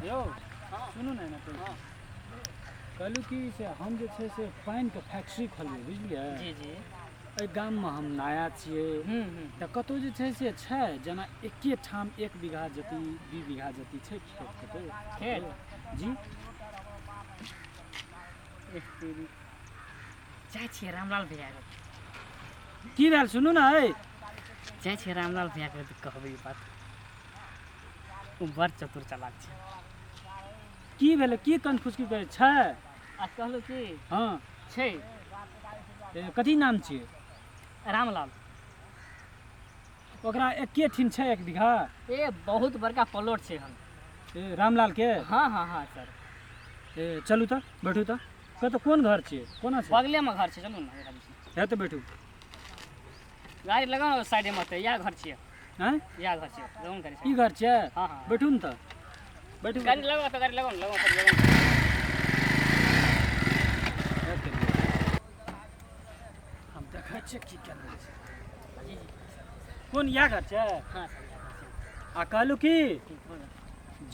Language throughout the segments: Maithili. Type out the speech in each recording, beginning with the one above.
यौ सुनू ने एना हँ। कहलहुँ कि से हम जे छै से पानिके फैक्ट्री खोलबै बुझलियै जी जी एहि गाममे हम नया छियै हूँ हूँ तऽ कतहु जे छै से छै जेना एके ठाम एक बीघा जति दू बीघा जति छै खेत कतहु खेत? जी एक तेरी जाइ छियै रामलाल भैया के की भेल सुनू ने अइ जाइ छियै रामलाल भैया के तऽ कहबै ई बात ओ बड़ चतुर चालाक छै की भेलै की कनफुसकी करै छै आ कहलहुँ की हँ छै ए, कथी नाम छियै रामलाल ओकरा एके ठीन छै एक बीघा ए बहुत बड़का प्लॉट छै हन ए रामलाल के हँ हँ हँ सर ए चलू तऽ बैठू तऽ कतऽ कोन घर छियै कोना छै बगलेमे घर छै चलू ने एकरा दिस। हे तऽ बैठू गाड़ी लगाउ ने साइडेमे तऽ इएह घर छियै आँय इएह घर छियै लगाउ ने गाड़ी ई घर छियै हँ हँ बैठू ने तऽ बैठू गाड़ी लगाउ तऽ गाड़ी लगाउ ने लगाउ तऽ लगाउ ने। हम देखै छियै की केना छै कोन इएह घर छै हँ सर इएह घर छियै। आ कहलहुँ की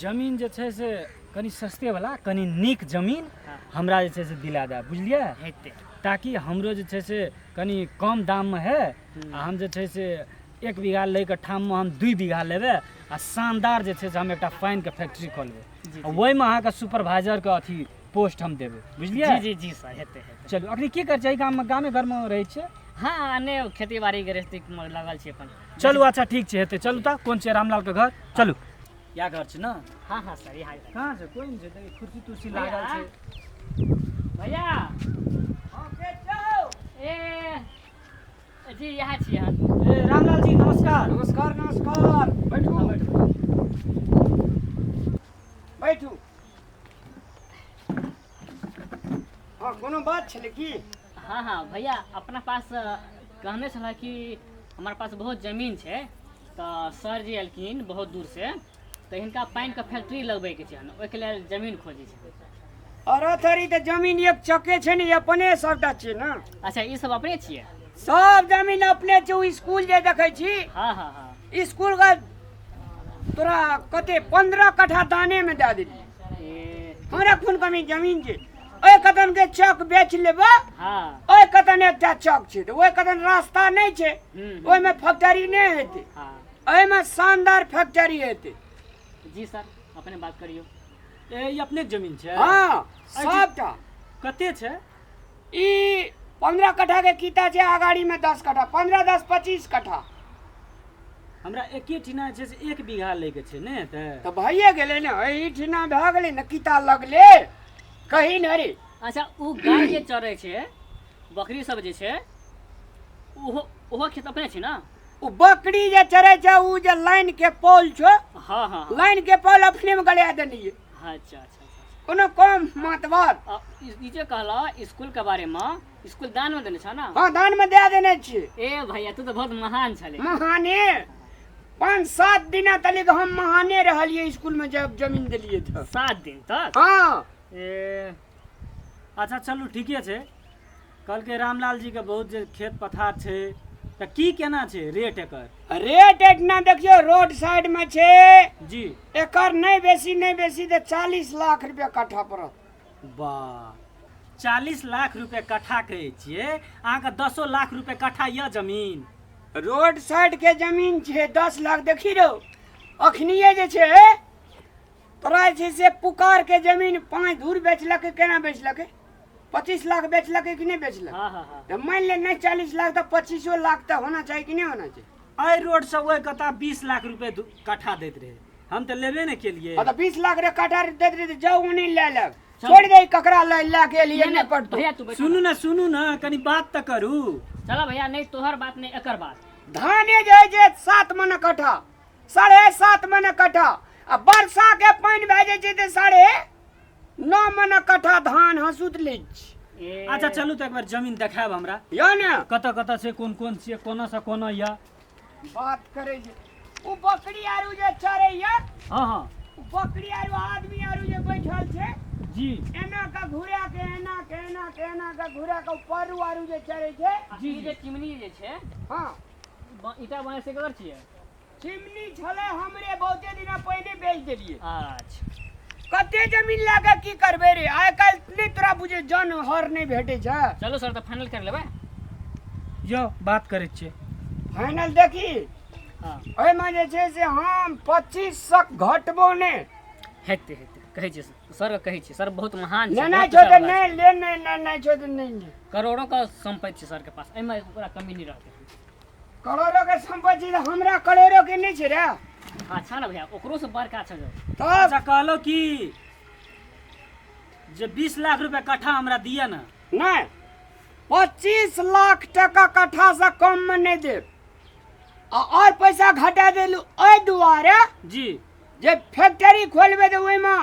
जमीन जे छै से कनि सस्ते वाला कनि नीक जमीन हँ। हमरा जे छै से दिला दे बुझलियै हेतै ताकि हमरो जे छै से कनि कम दाममे है आ हम जे छै से एक बीघा लैके ठाममे हम 2 बीघा लेबै आ शानदार जे छै से हम एकटा पानिके फैक्ट्री खोलबै जी, आ ओहिमे अहाँके सुपरवाइजरके अथी पोस्ट हम देबै बुझलियै जी जी जी सर हेतै हेतै चलू अखनी की करै छियै एहि गाममे गामे घरमे रहै छियै हँ नहि खेती बाड़ी गृहस्थी मे लागल छी अपन चलू अच्छा ठीक छै हेतै चलू तऽ कोन छै रामलालके घर चलू इएह घर छै ने हँ हँ सर इएह घर। कहाँ छै कोइ नहि छै देखी कुर्सी तुर्सी लागल छै भैया ए जी यहाँ छियै हम ए रामलाल जी नमस्कार नमस्कार नमस्कार बैठू बैठू हँ कोनो बात छलै की हँ हँ भैया अपना पास कहने छलऽ कि हमारे पास बहुत जमीन छै तऽ सर जी एलखिन बहुत दूरसँ तऽ हिनका पानिके फैक्ट्री लगबैके छै ओहिके लेल जमीन खोजै छै अरे थरी तऽ जमीन एक चके छै ने अपने सबटा छै ने अच्छा ई सब अपने छियै सब जमीन अपने छै ओ स्कूल जे देखै छी हँ हँ हँ स्कूल के तोरा कते 15 कट्ठा दाने में दए देलियै ए हमरा कोन कमी जमीन छै ओहि कतन के चक बेच लेबै हँ ओहि कतन एकटा चक छै तऽ ओहि कतन रास्ता नहि छै हम्म। ओहिमे फैक्ट्री नहि हेतै हँ एहिमे शानदार फैक्ट्री हेतै जी सर अपने बात करियौ ए ई अपने जमीन छै हँ सबटा कते छै ई 15 कट्ठा के कीता छै अगाड़ी में 10 कट्ठा 15 10 25 कट्ठा हमरा एके ठिना छै से एक बीघा लैके छै ने तऽ तऽ भइए गेलै ने एहि ठिना भए गेलै ने कीता लगले कही ने रे अच्छा ओ गाय जे चरै छै बकरी सब जे छै ओहो ओहो खेत अपने छै ने ओ बकरी जे चरै छै ओ जे लाइन के पोल छौ हँ हँ हँ लाइन के पोल अपने में गड़ा देलियै अच्छा अच्छा अच्छा कोनो कम मातबर आ, ई जे कहला स्कूल के बारे में स्कूल दान में देने छ ना हँ दान में दे देने छियै ए भैया तू तो बहुत महान छले महाने 5-7 दिना तलिक हम महाने रहलियै स्कूल में जब जमीन देलियै तऽ 7 दिन तक हँ ए अच्छा चलू ठीके छै कहलकै रामलाल जी के बहुत जे खेत पथार छै तऽ की केना छै रेट एकर रेट एहिठिना देखियौ रोड साइड में छै जी एकर नहि बेसी नहि बेसी तऽ 40 लाख रुपया कट्ठा पड़त वाह 40 लाख रुपए कट्ठा कहै छियै अहाँके 10 लाख रुपए कट्ठा यऽ जमीन रोड साइड के जमीन छै 10 लाख देखी रौ अखनिये जे छै तोरा जे छै से पुकार के जमीन 5 धूर बेचलकै केना बेचलकै 25 लाख बेचलकै कि नहि बेचलकै हाँ हाँ हाँ तऽ मानि ले नहि 40 लाख तऽ 25 लाख तऽ होना चाही कि नहि होना चाही एहि रोडसँ ओहि कता 20 लाख रुपए कट्ठा दैत रहै हम तऽ लेबे नहि केलियै हाँ तऽ 20 लाख रे कट्ठा दैत रहै तऽ जाउ ओने लए लेब छोड़ि दे ककरा लए लए के एलियै नहि पड़तौ भैया तू बैठ सुनू ने सुनू ने कनि बात तऽ करू चलो भैया नहीं तोहर बात नहीं एकर बात धाने जे होइ छै 7 मन कट्ठा 7.5 मन कट्ठा आ वर्षा के पानि भए जाइ छै तऽ 9.5 मन कट्ठा धान हँसुत लै छी ए अच्छा चलू तऽ एक बेर जमीन देखायब हमरा यौ ने कतऽ कतऽ छै कोन कोन छियै कोना से कोना यऽ बात करै छै ओ बकरी आरू जे चरैया हँ हँ ओ बकरी आरू आदमी आरू जे बैठल छै जी एना के घुरा के एना के एना के एना के घुरा के परू आरू जे चरै छै जी जे चिमनी जे छै हँ ईटा बने से ककर छियै चिमनी छलै हमरे बहुते दिना पहिले बेच देलियै अच्छा कते जमीन लए कऽ की करबै रे? आइ काल्हि नहि तोरा बुझे जन हर नहि भेटै छै। चलू सर, तऽ फाइनल कर लेबै। यौ, बात करै छियै। फाइनल देखी। हँ। एहिमे जे छै से हम 25 सए घटबो नहि। हेतै, हेतै, कहै छियै सर के, कहै छियै सर बहुत महान छै। लेना बहुत छौ तऽ पैसा वाला नहि छै। ले, नहि लेना छौ तऽ नहि ले। करोड़ों का संपत्ति छै सर के पास, एहिमे ओकरा कमी नहि रहतै। करोड़ो के संपत्ति तऽ हमरा करोड़ो के नहि छै रे। अच्छा ने भैया, ओकरो से बड़का छै जो। तब। अच्छा, कहलो कि जे 20 लाख रुपया कट्ठा हमरा दिअ ने। नहि, 25 लाख टका कट्ठासँ कममे नहि देब आ आओर पैसा घटा देलू एहि दुआरे जे फैक्ट्री खोलबै तऽ ओहिमे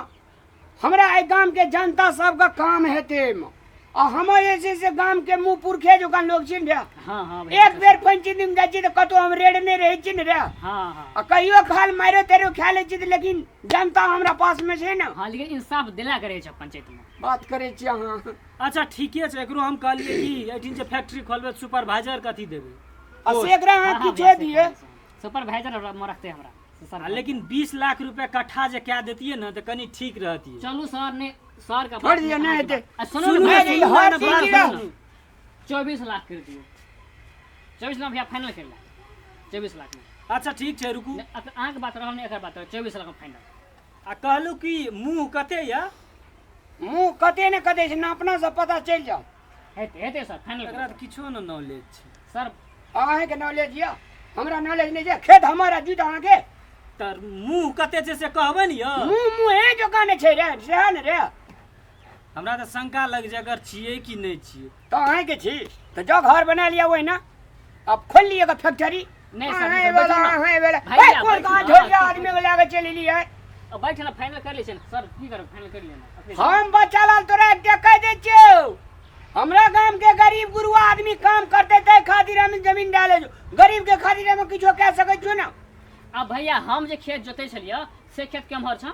हमरा एहि गामके जनता सबके काम हेतै एहिमे आ हमर जे छै से गामके मुँह पुरखे जकाँ लोक छी ने रे। हाँ हाँ भैया। एक बेर पंचायत जाइ छी तऽ कतहु हम रेड नहि रहै छी ने रे। हाँ हाँ आ कहियो खाल मारियो तारियो खा लै छी तऽ लेकिन जनता हमरा पासमे छै ने। हाँ, लेकिन इंसाफ दिला के रहै छै पंचायत में। बात करै छी अहाँ। अच्छा, ठीके छै। एकरो हम कहलियै कि एहिठिन जे फैक्ट्री खोलबै, सुपरवाइजर कथी देबै? आ से एकरा अहाँ किछो दियै। सुपरवाइजर मे रखते हमरा सर। आ लेकिन 20 लाख रुपया कट्ठा जे कए देतियै ने तऽ कनि ठीक रहतियै। चलू सर, ने सर का छोड़ दियौ, नहि हेतै। सुनू सुनू ने ने, भैया, सुनू हर ने, चीज बात गिरा। सुनू। 24 लाख कर दियौ, 24 लाख भैया, फाइनल कर ला 24 लाख में। अच्छा, ठीक छै, रुकू। नहि, अहाँके बात रहल नहि, एकर बात रहल, 24 लाख में फाइनल। आ कहलू कि मुँह कते यऽ? मुँह कते ने कते छै, नापना से पता चलि जाओ। हेतै, हेतै सर, फाइनल। एकरा तऽ किछो ने नॉलेज छै। सर। अहाँके नॉलेज यऽ, हमरा नॉलेज नहि छै। खेत हमर आ जुत अहाँके। तऽ मुँह कते छै से कहबै ने यौ। मुँह मुँहे जकाँ नहि छै रे, सएह ने रे। हमरा तऽ शंका लग जे अगर छियै कि नहि छियै। तऽ अहाँके छी तऽ जाउ घर बना लिअ ओहिना, अब खोलि लिअ फैक्ट्री। नहि सर, अहाँ नहि सर, वाला बैठू ने। अहाँ वाला भैया, ए, कोन बैठू कहाँ ने। झोरिया आदमी के लए के चलि एलियै? अब बैठ ना, फाइनल कर लै छै सर, की करब, फाइनल कर लेना अपने। हम बच्चा लाल तोरा एकटा कहि दै छियौ, हमरा गाम के गरीब गुरुआ आदमी काम करते ताहि खातिर हम जमीन डाले छौ। गरीब के खातिर हम किछो कह सकै छियौ ने। अब भैया, हम जे खेत जोतै छलियै से खेत केम्हर छ?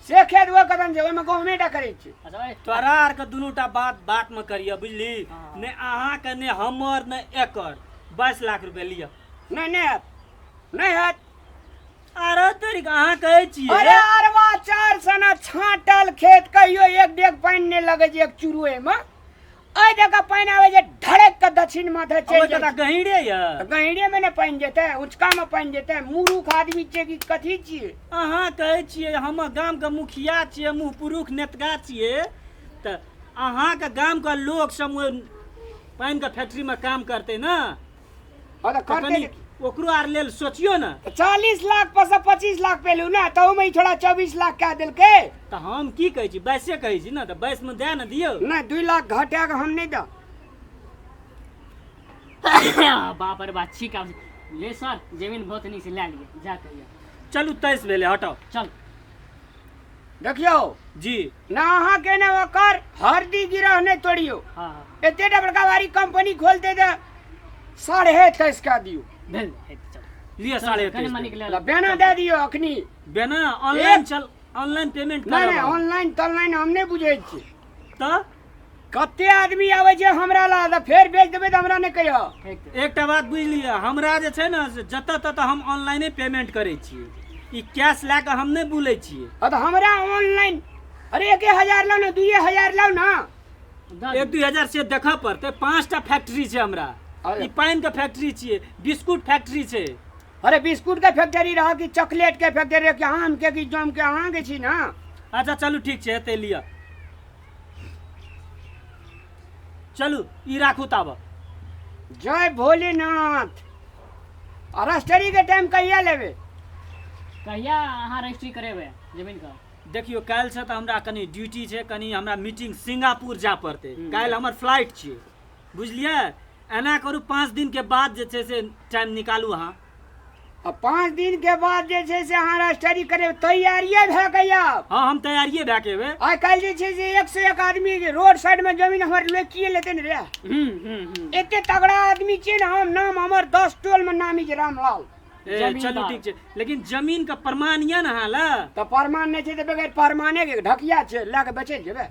से खेत ओ कदम छै, ओहिमे गहुमे टा करै छी। अच्छा ओए, तोरा आरके दुनूटा बात बातमे करिय, बुझली? हँ। ने अहाँके, ने हमर, ने एकर। 22 लाख रुपया लिअ। नहि, नहि हैत, नहि हैत। अरे तोरी, अहाँ कहै अरे छियै। अरवा चार सना छाँटल खेत, कहियो एक डेग पानि नहि लगै छै एक चूरू एहिमे। एहि जगह पानि आबै छै ढड़क के दक्षिण माथे चलि ओहि जाइ तऽ छै। गहीरे यऽ। तऽ गहीरे मे ने पानि जेतै, ऊँचका मे पानि जेतै? मूर्ख आदमी छियै कि कथी छियै? अहाँ कहै छियै हम गामके मुखिया छियै, मुँह पुरुख नेतका छियै, तऽ अहाँके गामके लोक सब ओहि पानिके फैक्ट्रीमे काम करतै ने? हँ, तऽ तऽ करतै। कनि ओकरो आर लेल सोचियौ ने। 40 लाख पर से 25 लाख पेलू ने, तऽ ओहिमे ई छोड़ा 24 लाख कए देलकै। तऽ हम की कहै छी, 22 कहै छी ने, तऽ 22मे दए ने दियौ। नहि, 2 लाख घटा कऽ हम नहि दऽ। बाप रे बाप, ठीक आब ले सर, जमीन बहुत नीक से लए लिअ, जा कहिया। चलू, 23 भेलै, हटाउ। चल। देखियौ। जी। ना अहाँके ने ओकर हरदी गिरह नहि तोड़ियौ। हाँ हाँ एतेटा बड़का भारी कंपनी खोलते तऽ 23.5 कए दियौ। भेल, हेतै, चल। लिअ, साढ़े कनि तेइस मनी के भेल। ले। बेना दए दियौ अखनी। बेना ऑनलाइन चल, ऑनलाइन पेमेंट नहि नहि, करब। ऑनलाइन तॉनलाइन हम नहि बुझै छी। तऽ कते आदमी आबै छै हमरा ला, तऽ फेर बेच देबै तऽ हमरा नहि कहियो। ठीक। एकटा बात बुझि लिअ, हमरा जे छै ने से जतऽ ततऽ हम ऑनलाइने पेमेंट करै छियै, ई कैश लए कऽ हम नहि बुलै छियै। हँ, तऽ हमरा ऑनलाइन, अरे 1,000 लाउ ने, 2,000 लाउ ने। दऽ एक 2,000 से देखऽ पड़तै। पाँचटा फैक्ट्री छै हमरा। अरे। ई पानिके फैक्ट्री छियै, बिस्कुट फैक्ट्री छै। अरे बिस्कुट के फैक्ट्री रह कि चॉकलेट के फैक्ट्री रह कि आम के कि जम के, अहाँके छी ने। अच्छा चलू, ठीक छै, एतै लिअ। चलू, ई राखू ताब। जय भोलेनाथ। आ रजिस्ट्री के टाइम कहिया लेबै? कहिया अहाँ रजिस्ट्री करेबै जमीन का? देखियौ, काल्हिसँ तऽ हमरा कनि ड्यूटी छै, कनि हमरा मीटिंग सिंगापुर जाय पड़तै। काल्हि हमर फ्लाइट छियै, बुझलियै? एना करू, 5 दिनके बाद जे छै से टाइम निकालू अहाँ। आ 5 दिन के बाद जे छै से अहाँ रजिस्ट्री करेबै, तैयारिए भए के आयब। हँ, हम तैयारिए भए के एबै। आइ काल्हि जे छै से एक से एक आदमी जे रोड साइड में जमीन हमर लोग किए लेते ने रे? हम्म हम्म हम्म एते तगड़ा आदमी छियै ने हम, नाम हमर 10 टोल में नामी छै, रामलाल। ए, जमीन चलू। बात। ठीक छै, लेकिन जमीनके प्रमाण यऽ ने अहाँ लए? तऽ प्रमाण नहि छै तऽ बगैर प्रमाणे के ढकिया छै, लए के बेचै जेबै?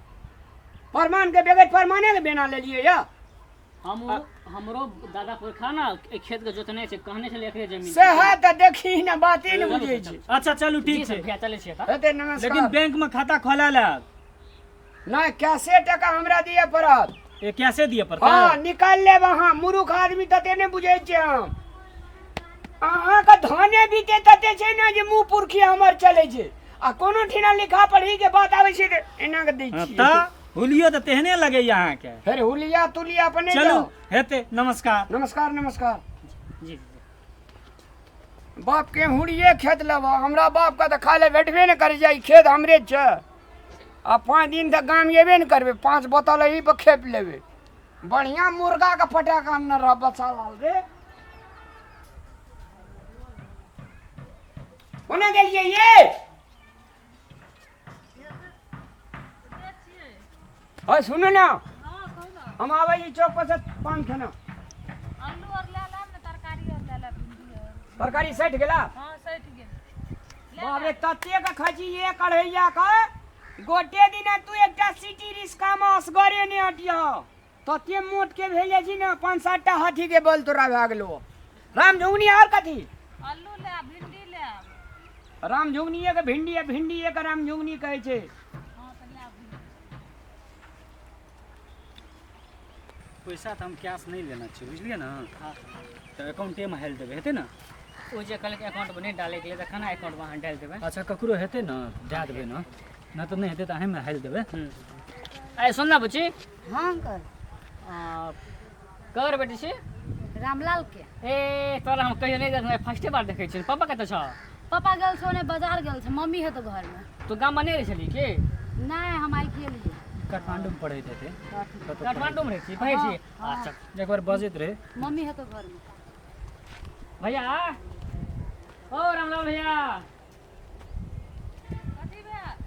प्रमाण के बगैर प्रमाणे के बेना लेलियै यऽ। हम हमरो दादा पुरखा ने एहि खेत के जोतने छै, कहने छलै एकरे जमीन छै। सएह तऽ देखी ने, बाते नहि बुझै छै। अच्छा चलू जी ठीक सर छै। भैया, चलै छियै तऽ। हेतै, नमस्कार। लेकिन बैंक में खाता खोला लेब। नहि, कैशे टका हमरा दिअ पड़त। ए कैसे दिअ पड़तै? हँ, निकालि लेब अहाँ। मूर्ख आदमी तते नहि बुझै छियै हम। अहाँके धाने बीते तते छै ने जे मुँह पुरखी हमर चलै छै, आ कोनो ठिना लिखा पढ़ी के बात आबै छै तऽ एना के दै छियै। तऽ हुलियो तऽ तेहने लगैया अहाँके। फेर हुलिया तुलिया अपन नहि चलू जाउ। हेतै, नमस्कार। नमस्कार नमस्कार। जी जी। बाप के हुड़िए खेत लेबह, हमरा बाप के तऽ खाय लए भेटबे नहि करै छै। ई खेत हमरे छै आ 5 दिन तक गाम एबे नहि करबै। 5 बोतल एही पर खेप लेबै। बढ़िया मुर्गा के पटा कऽ अनने रह बच्चा लाल रे। कोना गेलियै ये? हँ सुनू ने, हम आबै छी चौक पर से पान खेना। आलू और ले लाब ने, तरकारी और ले लाब, भिंडी और। तरकारी सठि गेला? हाँ, सठि गेल। बाप रे, ततेक खाइ छी एक अढ़ैया के गोटे दिना। तू एकटा सिटी रिस्का मे असगरे नहि हटिह, तते मोट के भेल जाइ छी ने, 5-7 टा हाथी के बल तोरा भए गेलो। राम झुंगनी और कथी? आलू ले आब, भिंडी ले आब। राम झुंगनी के भिंडी आ भिंडी के राम झुंगनी कहै छै। हाँ तऽ ले आब भिंडी। पैसा तऽ हम कैश नहि लेना छै, बुझलियै ने? हँ। तऽ अकाउंटेमे हालि देबै, हेतै ने? ओ जे कहलक अकाउंटमे नहि डालैके लिए, तऽ केना अकाउंटमे अहाँ डालि देबै? अच्छा, ककरो हेतै ने दए देबै ने, नहि तऽ नहि हेतै तऽ अहीँमे हालि देबै। अरे सुन ना बुच्ची। हाँ अंकल। ककर बेटी छी? रामलाल के। ए तोरा हम कहियो नहि देखने, फर्स्टे बार देखै छियै। पापा कतऽ छौ? पापा गेल छौ ने, बाजार गेल छै, मम्मी हेतौ घरमे। तू गाममे नहि रहै छली की? नहि, हम आइ गेलियै। काठमाण्डूमे पढ़ैत हेतै कतौ। काठमाण्डूमे रहै छी, पढ़ै छी? हँ। अच्छा। एक बार बजैत रहै। मम्मी हेतौ घरमे। भैया, ओ रामलाल भैया। कथी भेल?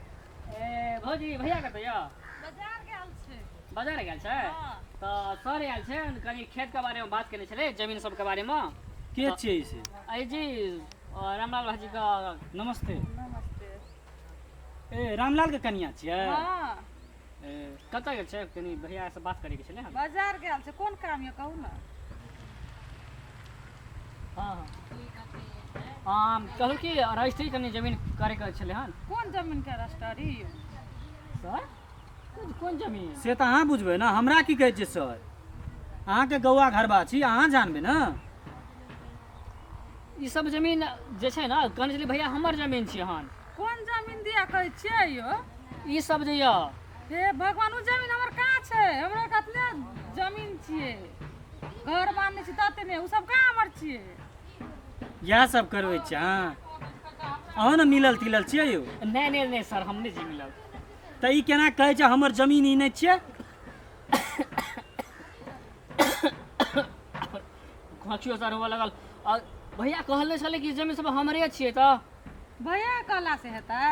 ए भौजी, भैया कतऽ यऽ? बाजार गेल छै। बाजार गेल छै? हँ। तऽ सर आयल छै, कनि खेतके बारेमे बात केने छलै, जमीन सबके बारेमे। के छियै से? अरे जी, रामलाल भाजीके। नमस्ते। नमस्ते। ए रामलालके कनिया छियै? हाँ। ए, कतऽ गेल छै? कनि भैयासँ बात करैके छलै हन। बाजार गेल छै। कोन काम यऽ, कहू ने। हँ हँ, कहलहुँ कि रजिस्ट्री कनि जमीन करैके छलै हन। कोन जमीन के रजिस्ट्री? सर, कोन कोन जमीन? से तऽ अहाँ बुझबै ने, हमरा की कहै छियै सर? अहाँके गौआ घरबा छी, अहाँ जानबै ने। ई सब जमीन जे छै ने, कहने छलै भैया हमर जमीन छियै हन। कोन जमीन दिया कहै छियै यौ? ई सब जे यऽ। हे भगवान, ओ जमीन हमर कहाँ छै? हमरा कतने जमीन छियै, घर बान्हने छी ततने, ओ सब कहाँ हमर छियै? इएह सब करबै छियै अहाँ? अहाँ ने मिलल तिलल छियै यौ? नहि नहि नहि सर, हम नहि छी मिलल। तऽ ई केना कहै छै हमर जमीन ई नहि छियै? खोंखियो सर हुअ लगल। आ भैया कहले छलै कि जमीन सब हमरे छियै तऽ। भैया कहला से हेतै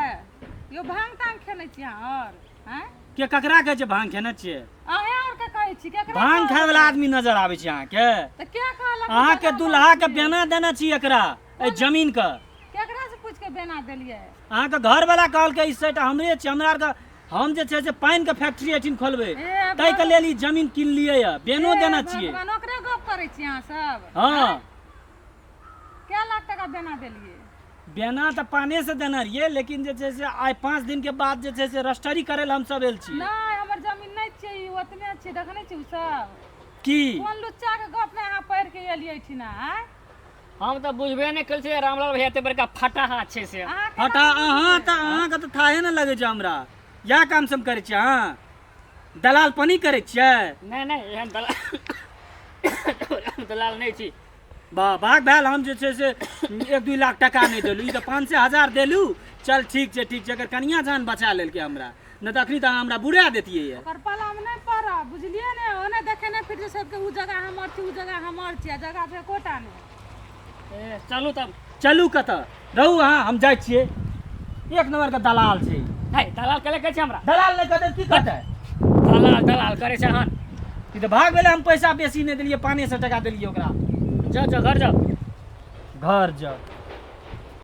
यौ? भांग तांग खेने छी अहाँ आओर आँय? के ककरा कहै छै भांग खेने छियै? अहें आओर के कहै छी, केकरा भांग कहबै? खाय वाला आदमी नजर आबै छै अहाँके? तऽ के कहलक? अहाँके दुल्हा के बेना देने छी एकरा एहि जमीन के। केकरा से पूछि के बेना देलियै? अहाँके घरवाला कहलकै ई सेट हमरे छै, हमरा आरके हम जे छै से पानिके फैक्ट्री एहिठिन खोलबै, हे ताहिके लेल ई जमीन किनलियै यऽ, बेनो हे देने छियै। भगवान, ओकरे गप करै छी अहाँ सब? हँ। कै लाख टका बेना देलियै? बेना तऽ पाने से देने रहियै, लेकिन जे छै से आइ 5 दिन के बाद जे छै से रजिस्ट्री करै लए हमसब आयल छियै। नहि, हमर जमीन नहि छियै ई, ओतने छियै, देखने छी ओ सब। की कोन लुच्चा के गप नहि अहाँ पढ़ि के एलियै एहिठिना आँय? हम तऽ बुझबे नहि करै छियै रामलाल भैया एते बड़का फटाहा छै से। अहाँ केना हटा अहाँ तऽ, अहाँके तऽ थाहे ने लगै छै हमरा। इएह काम सब करै छियै अहाँ? दलालपनी करै छियै? नहि नहि, एहन दलाल दलाल नहि छी। वाह, भाग भेल। हम जे छै से 1-2 लाख टका नहि देलहुँ, ई तऽ 500 हजार देलहुँ। चल ठीक छै, ठीक छै। एकर कनिया जान बचा लेलकै हमरा, नहि तऽ अखनी तऽ अहाँ हमरा बुरा देतियै यऽ। ओकर पालामे नहि पड़ब, बुझलियै ने? ओने देखे नहि फिर जे सबके ओ जगह हमर छी, ओ जगह हमर छी, आ जगह छै एकोटा नहि। ए चलू तब। चलू कतऽ? रहू अहाँ, हम जाइ छियै। एक नम्बरके दलाल छै। है, दलाल कले कहै छै हमरा? दलाल नहि कहतै की कहतै? दलाल दलाल करै छै हन। ई तऽ भाग भेलै। हम पैसा बेसी नहि देलियै, 500 टका देलियै ओकरा। जाओ जाओ, घर जाओ। घर जाउ।